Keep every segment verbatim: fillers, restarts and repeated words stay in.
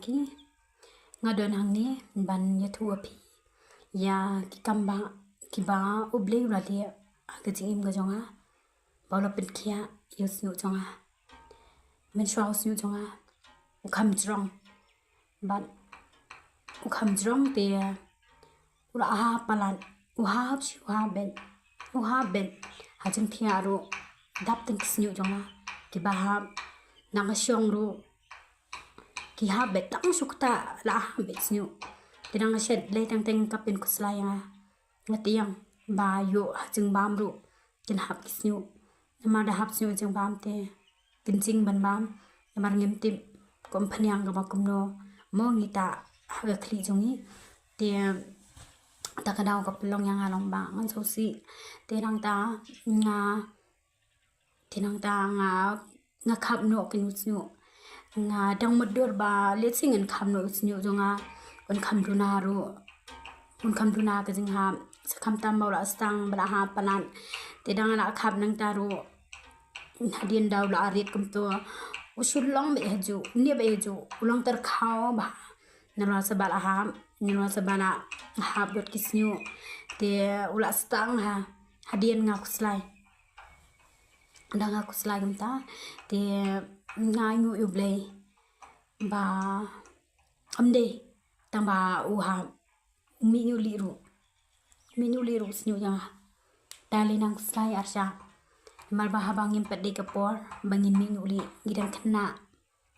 Ki, nga don hangne ban ïathuh ïa phi ïa ki kam ba, kiba U Blei u la leh ha ka jingim ka jong nga, ba u la pynkhiah ïa u shñiuh jong nga. Mynshuwa u shñiuh jong nga u kham jrong, bad u kham jrong te u la hap palat, u hap shi, u hap beit, u hap beit. Ha jingthiah ruh dap tang ki shñiuh jong nga kiba hap. Na ka shong ruh ki hap beit, tang shu ktah la hap beit shñiuh. Te na ka shet lei teng teng ka pynkhuslai ïa nga. Nga tieng ba ïoh ha jingbam ruh kin hap ki shñiuh. Namar da hap shñiuh jingbam te kin jing ban bam. Namar ngim tip ko ym pynïang kaba kumno mo ngi ta ha ka khlieh jong ngi. Te ta ka daw ka pynlong ïa nga long ba ngan sngewsih. Te nangta nga, te nangta nga, nga khap noh ki u shñiuh. Nga dang mutdur ba lehse ngan khap noh u shñiuh jong nga, un kham duna ruh, un kham duna ka jinghap. Sa khamtam ba u la sdang ba la hap palat. Te dang la khap nangta ruh, hadien da u la rit kumto, u shu long beit hajuh, ne beit hajuh, u long tyrkhaw ba. Nalor sa ba la hap, nalor sa ba la hap dot ki shñiuh. Te u la sdang ha, hadien nga khuslai. Da nga khuslai kumta te nga ainguh ïa U Blei ba ym dei tang ba u hap, u mih ñiuh lieh ruh, mih ñiuh lieh ruh u shñiuh jong nga. Te lei nang khuslai arshah. Namar ba haba ngim pat dei ka por ba ngin mih ñiuh lieh, ngi dang khynnah,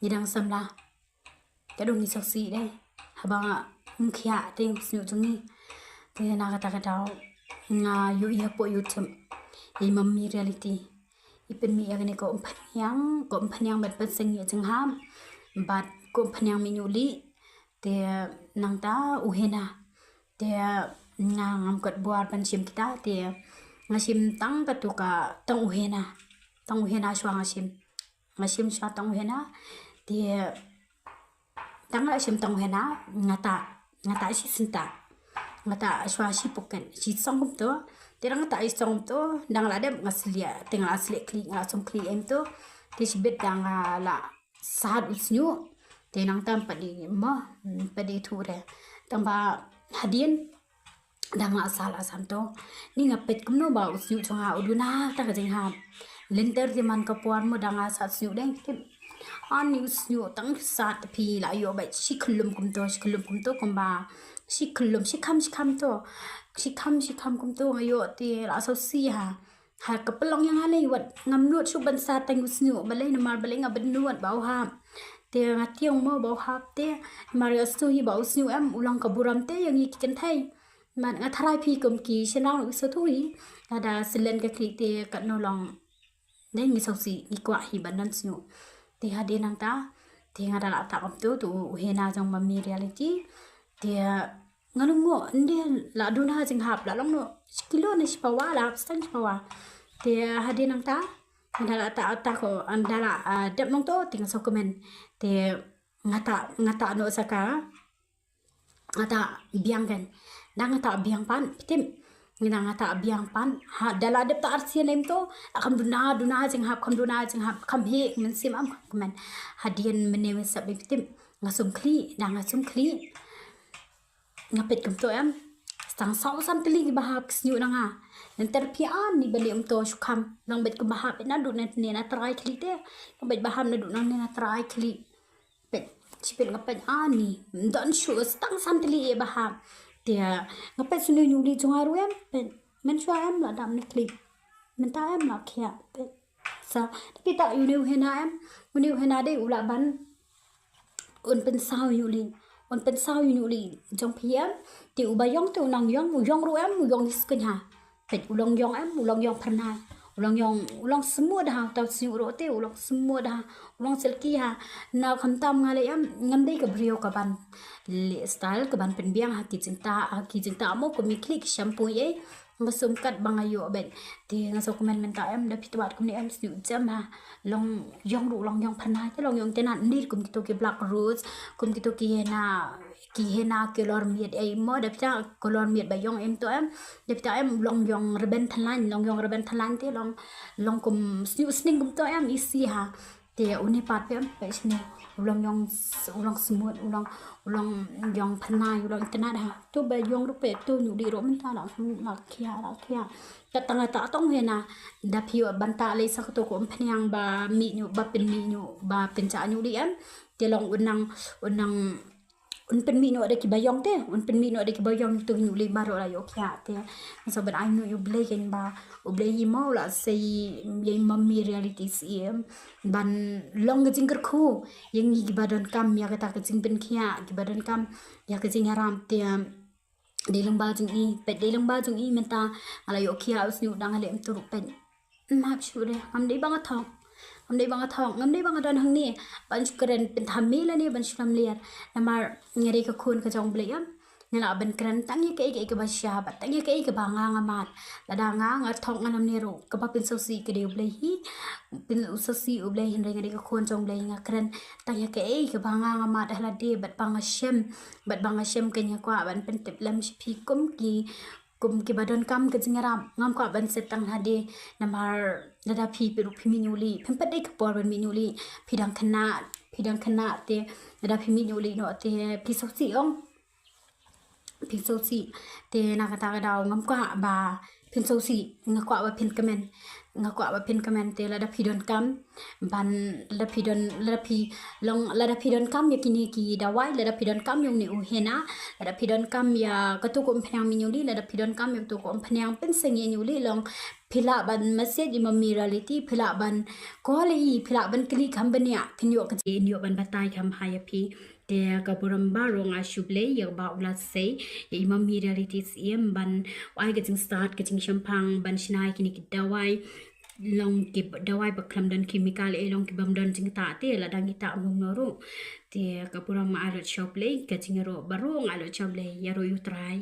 ngi dang samla. Ka dang ngi sngewsih dei haba ym khiah te u shñiuh jong ngi. Te na kata ka daw nga ïohi hapoh YouTube ïa i Mummy Reality, i pynmih ïa kane ko ym pynïang, ko ym pynïang bad pynseng ïa jinghap, bad ko ym pynïang mih ñiuh lieh. Te nangta u henna, te nga ngam kot bor ban shim kita, te nga shim tang katu ka, tang u henna, tang u henna shuwa nga shim. Nga shim shuwa tang u henna, te tang nga shim tang u henna, nga ta, nga ta shi synta, nga ta shuwa shi pocket, shi song kumto. Te dang nga ta shi song kumto, dang la dep nga slieh, te nga la slieh khlieh, nga la sum khlieh em to. Te shibit dang nga la sat u shñiuh. Te nangta ym pat dei mo, ym pat dei thuh re. Tang ba hadien dang la sat, la sat to, ni nga peit kumno ba u shñiuh jong nga u duna ta ka jinghap. Lynter te man ka por mo dang la sat shñiuh deng tip. Ani u shñiuh tang sat phi la ïoh beit shi khyllum kumto, shi khyllum kumto kumba, shi khyllum, shi kham, shi kham to, shi kham, shi kham kumto nga ïoh te la sngewsih ha. Ha ka pynlong ïa nga lei wat ngam nud shuh ban sat tang u shñiuh, balei namar balei nga bynnud ba u hap. Te nga tieng mo ba u hap te, namar ïa u shñiuh hi ba u shñiuh em u long ka burom te ïa ngi ki kynthei. Namar nga tharai phi kum ki shynrang ruh ki sngewthuh hi, lada syllen ka khlieh te katno long. Dei ngi sngewsih, ngi kwah hi ban don shñiuh. Te hadien nangta te nga da la ta kumto, to u henna jong Mummy Reality. Te nga nang mo, nde la duna jinghap, la long noh shi kilo ne shi pawa, la hap sdang shi pawa. Te hadien nangta nga da la ta, ta ko, nga da la, ah, dep nangto, te nga sngewkmen. Te nga ta, nga ta noh sa ka, nga ta biang kan. Da nga ta biang pat, phi tip. Nga da nga ta biang pat. Ha, da la dep ta arsien em to, la kham duna, duna jinghap, kham duna jinghap, kham heh mynsiem, ym kham kmen. Hadien mynne mynstep, phi tip, nga sum khlieh, da nga sum khlieh. Nga peit kumto em, tang saw san tylli kiba hap ki shñiuh na nga. Lynter phi ani ba leh kumto shu kham. Long beit kumba hap naduh nangne na trai khlieh te. Long beit ba hap naduh nangne na trai khlieh. Peit, shi peit nga peit ani, ym don shuh, tang san tylli eh ba hap. Te nga peit shuh une u ñiuh lieh jong nga ruh em, peit. Mynshuwa em la dap ne khlieh. Mynta em la khiah, peit. Sa, te phi ta une u henna em, une u henna dei u lah ban un pynsaw ïa u ñiuh lieh, un pynsaw ïa u ñiuh lieh jong phi em. Te uba ïong te u nang ïong, u ïong ruh em, u ïong ïa skun ha. Peit, u long ïong em, u long ïong phyrnai, u long ïong, u long smooth ha, uta u shñiuh ruh te u long smooth ha, u long silky ha. Na khamtam nga leh em, ngam dei ka briew kaban leh style, kaban pynbiang ha ki jingtah, ha ki jingtah mo, kum ïa ki khlieh, ki shampoo ei. Nga sum kat ba nga ïoh beit. Te nga sngewkmen mynta em, da phi tbat kumne em, shñiuh jem ha. Long ïong ruh long ïong phyrnai, te long ïong itynnad, ym dei kum kito ki black rose, kum kito ki henna, ki henna color miet ei mo, da phi ta color miet ba ïong em to em. Da phi ta em, long ïong rben thalan, long ïong rben thalan te long, long kum shñiuh sning kumto em, isi ha. Te une pat phi em, peit shane. u long ïong s-, u long smut, u long, u long ïong pynai, u long internet ha. To ba ïong ruh peit, to ñiuh dih ruh mynta la, la khia, la khia. Ka tang ta tong hena, da phi ïoh ban ta lei sa kato ka umphniang ba mih ñiuh, ba pynmih ñiuh, ba pynjah ñiuh dih em. Te long u nang, u nang, un pynmih noh da kiba ïong te, un pynmih noh da kiba ïong, to ñiuh lei baroh la ïoh khiah te. Sa ban ai nguh ïa U Blei kein ba U Blei hi mo u la sei ïa i Mummy Reality Syiem ban long ka jingkyrkhu ïa ngi kiba donkam ïa kata ka jingpynkhiah, kiba donkam ïa ka jingïarap te. Dei lyngba jong i, peit, dei lyngba jong i mynta nga la ïoh khiah u sniewdang, ha leh em, to ruh peit. Map shuh re, ngam dei ba nga thok. Ngam dei ba nga thok, ngam dei ba nga don hangne ban shu kren pynthame lane ban shu lamler. Namar nga dei ka khun ka jong U Blei em. Nga lah ban kren tang ïa kaei kaei kaba shisha bad tang ïa kaei kaba nga nga mad. Lada nga nga thok, nga lamler ruh, kaba pynsngewsih ka dei U Blei hi. Pynsngewsih U Blei, hynrei nga dei ka khun jong U Blei, nga kren tang ïa kaei kaba nga nga mad ha lade bad ba nga shem, bad ba nga shem kein. Nga kwah ban pyntip lem sha phi kum ki, kum kiba donkam ka jingïarap. Ngam kwah ban set tang ha lade, namar lada phi, phi ruh phi mih ñiuh lih, phim pat dei ka por ban mih ñiuh lih. Phi dang khynnah, phi dang khynnah te lada phi mih ñiuh lih noh te phi sngewsih ong. Phi sngewsih. Te na kata ka daw ngam kwah ba phin sngewsih, nga kwah ba phin kmen. Nga kwah ba phin kmen te lada phi donkam ban, lada phi don, lada phi long, lada phi donkam ïa kine ki dawai, lada phi donkam ïa une u henna, lada phi donkam ïa kato ka umphniang mih ñiuh lih, lada phi donkam ïa kato ka umphniang pynseng ïa ñiuh lih, long phi lah ban message i Mummy Reality, phi lah ban call hi, phi lah ban kylli kham bniah, phin ïoh ka jingïoh ban batai kham bha ïa phi. Te ka burom baroh nga ai sha U Blei ïa kaba u la sei ïa i Mummy Reality Syiem ban ai ka jingstad, ka jingshemphang ban shna ïa kine ki dawai. Long ki dawai ba khlem don chemical, eh, long ki bym don jingtah te lada ngi tah mo ruh. Te ka burom nga ai lut sha U Blei, ka jingïaroh baroh nga ai lut sha U Blei, ïaroh ïa U Trai.